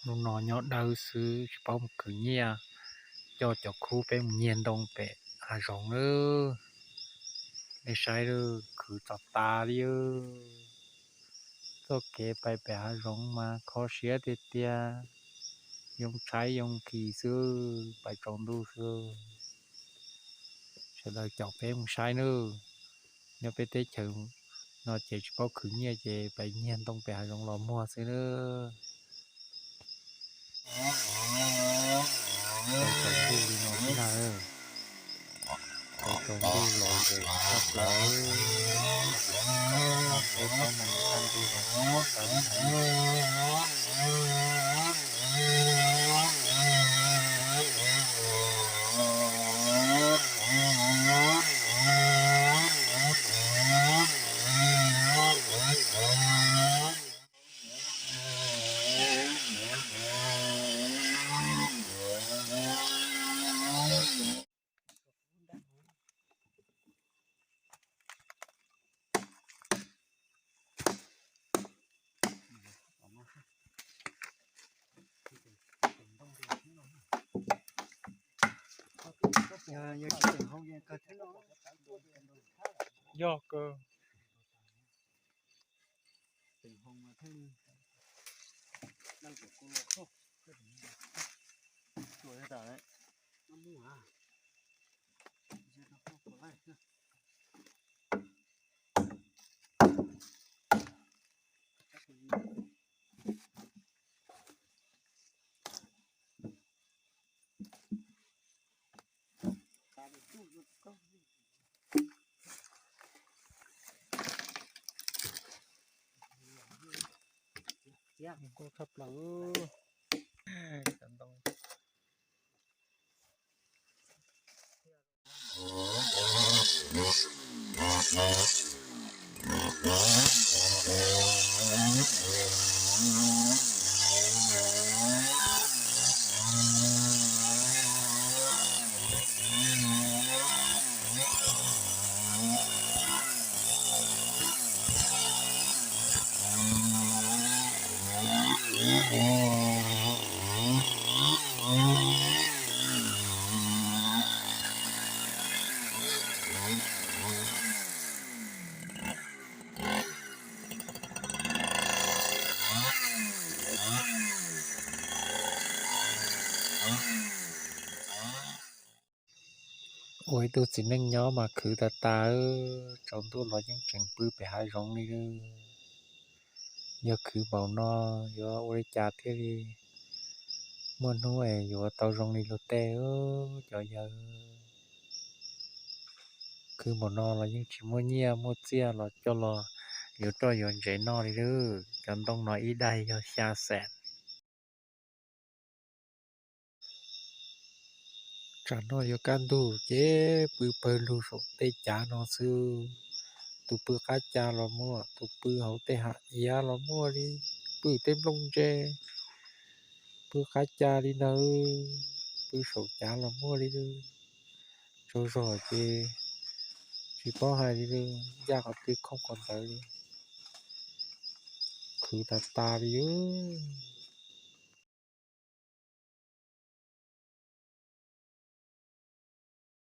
Hnub no nyob dawb xwb tsis paub mus khwv nyiaj, coj cov khub peb mus nyiag ntoo pem hav zoov nawb. Nej saib lawm, khwv txog tas li. Txoj kev pais pem hav zoov mas kho siab tiag tiag, yoo tshaib yoo kis xwb, pais tsaus ntuj xwb. Sawv daws caum peb mus saib nawb. Nyob peb teb chaws no ces tsis paub khwv nyiaj ces pais nyiag ntoo pem hav zoov los muag xwb nawb. Tsaus ntuj li no xwb na. Tsaus ntuj los zem tshaj plaws. Peb pab neeg kaj ntug los tau li no. Yog kawg. Nkauj tshaj plaws. Ua ib tug txiv neej nyob mas khwv tas tas, tsaus ntuj los yeej tseem pw pem hav zoov li. Yog khwv npaum no yuav ua li cas thiaj li muaj hnub es yuav tau zoo li luag tej cov yawg. Khwv npaum no los yeej tsis muaj nyiaj muaj txiaj los coj los yuav roj yuav ntsev noj li lawm. Cov ntoo no ib daim yog xya xees. Tsam no yuav kaj ntug ces pw pawg lug saum tej cav no xwb. Tus pw qab cav los muaj, tus pw hauv tej hav iav los muaj li, pw tej nplooj ntse, pw qab cav li ntawd, pw saum cav los muaj li. Tsaug zog ces tsis paub hais li, ncaj qhov twg khooj qhov ntawd li. Khwv tas tas li os.